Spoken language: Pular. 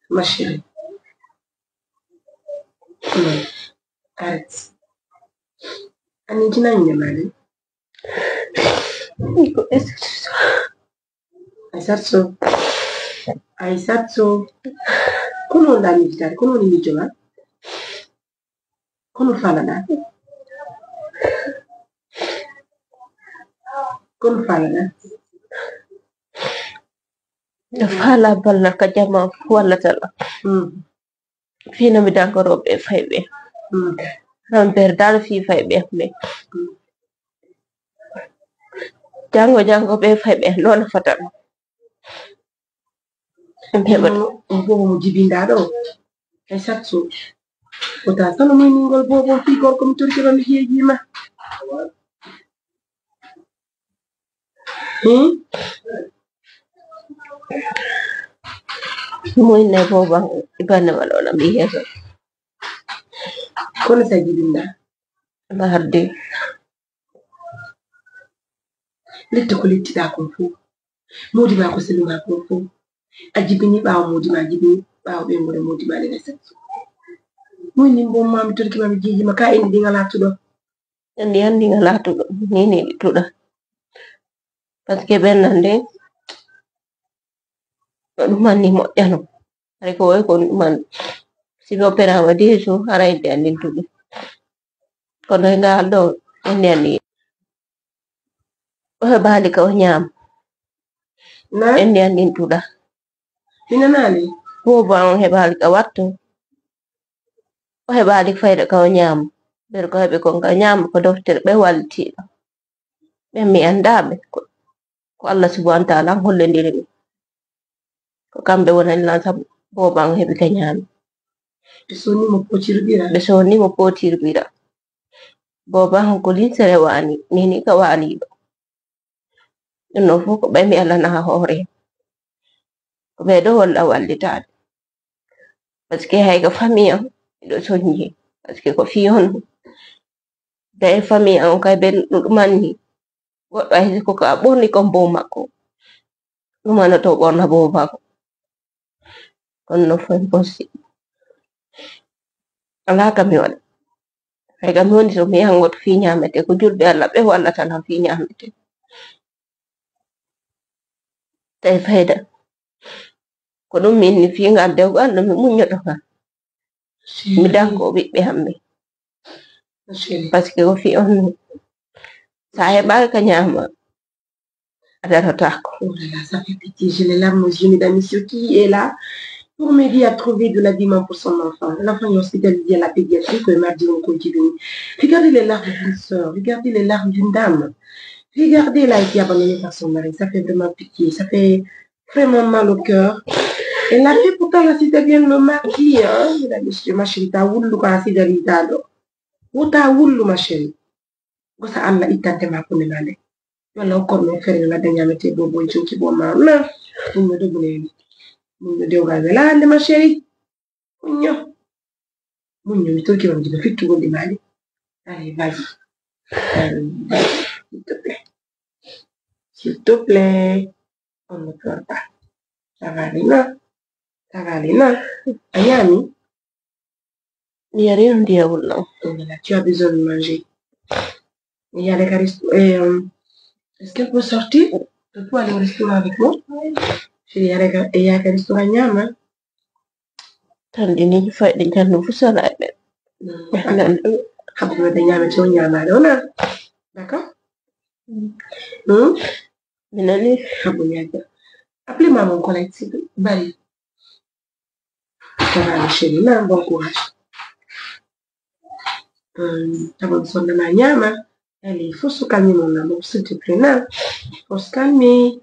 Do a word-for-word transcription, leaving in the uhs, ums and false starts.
Ma chérie. Non. Arrête. Ani jina ine mali. Ko excuse. Aysatu Sow. Aysatu Sow. Kono wonɗaa miijitaade, kono woni miijo maa? Kono faalaɗaa? Kono faalaɗaa? No faalaa ballal ka jamaa fof wallata ɗum. Hmm. Fii no mi dankorooɓe e fayɓe. Hmm. Ran berdaɗo fii fayɓe ɓe. Hmm. Janngo, janngo ɓe fayɓe no nafata ɗum. Ɓe heɓa ɗum. Mo, mo boobo mo jibinɗaa ɗo. E sattu. Wota sano muyningol boobo fii gorko mi torki ɗon mi jeejii ma. Hmm? Moy ne boobo an ibanne ma ɗon a mbii heeso. Kono sa jibinɗaa? Ma hardi. Litti ko littiɗaa kon fow. Moodi maa ko selu maa kon fow. A jibini ɓaawo moodi maa, a jibini ɓaawo ɓeynguure moodi maa, ɗen e selu. Moy ni mbon maa mi torki ma mi jiiji ma, ka indi ɗi ngalaa tuɗo. Indi andi ngalaa tuɗo, ni ni ɗi tuɗa. Parce que ɓen nan de, no ɗum anni moƴƴano. Hari ko woy ko ɗum an, si ɓe opéra ma déjà, haray ɓe anndin tuɗi. Kono e ngal ɗo, ɓe nani o heɓaali ka o ñaama. Na? Ɓe nani anndin tuɗa. Mi nanaali. Boobo an o heɓaali ka watto. O heɓaali fayda ka o ñaama. Ɓen ko heɓi kon ka ñaama ko doftere ɓe wallitiiɗo. Ɓen mi anndaa ɓe. Ko, ko Allah subhanahu wa ta'ala an hollindiri mi. Ko kamɓe wonani lan sabu boobo an heɓi ka ñaami. Ɓe sonni mo potirbira. Ɓe sonni mo potirbira. Boobo an ko linsere waani, ni ni ka waaniiɗo. Ɗum ɗon fof ko ɓay mi Allah na hoore. Ko ɓe ɗo walla wallitaade. Parce que hay ka famille an, miɗo sonji. Parce que ko fii on. Tawi famille an on kay ɓen no ɗum anni. Goɗɗo ay ko ka ɓorni kon bow makko. Ɗum an to ɓorna bow makko. Kono no fo impossible. Alaa ka mi waɗa. Hay ka mi woni so mi yahan woto fii ñaamete. Ko julɓe Allah ɓe wallata lan fii ñaamete. Tawi fayda. Ko ɗum min ni fii ngal dewgal no mi muññoto ngal. Mi danko ɓiɓɓe hamɓe. Parce que o fii on ni. Sa heɓaaka ka ñaama. A darataako. Oh là là, ça fait pitié. J'ai les larmes aux yeux, mesdames, messieurs. Qui est là pour m'aider à trouver de l'habillement pour son enfant? L'enfant est hospitalisé à la pédiatrie, que mardi, on continue. Regardez les larmes d'une sœur. Regardez les larmes d'une dame. Regardez là, qui est abandonnée par son mari. Ça fait vraiment pitié. Ça fait vraiment mal au cœur. Et la fille, pourtant, la cité bien le mari, hein. Mesdames, messieurs, ma chérie, ta wullu ka sida ritado. Wuta wullu, ma chérie. Gosa Allah ittante ma kunne ma nde. Yo Allah hokkor men ferre ladde ñamete bobo e cinki bo ma na. Mun no dobu ne ni. Mun no dewgal wela hande, ma chérie. Muñño. Muñño, mi torki ma, mi jiɗa fittugol ɗi maali. Allez, vas-y. Allez, vas-y, s'il te plaît. S'il te plaît. On ne pleure pas. Ça va aller, non? Ça va aller, non? A ñaami? Mi yari no ndiyam wulnam. Oh là là, tu as besoin de manger. Il y a les restos. Euh, est-ce qu'elle peut sortir? Elle peut aller au restaurant avec moi? Il y a les, il y a les restaurants, ñaama. Tan ɗi ni fayɗi janno fu sala e ɓen. Ɓe hanan ɗum. Habbo ɓe ñaame to ñaamaade wona. D'accord? Hmm? Mi nani. Habbo ñaaja. Appelez-moi mon collègue, c'est bari. Ça va, ma chérie, na, bon courage. Euh, tabon sonna ma ñaama. Allez, faut se calmer, mon amour, s'il te plaît, na. Faut se calmer.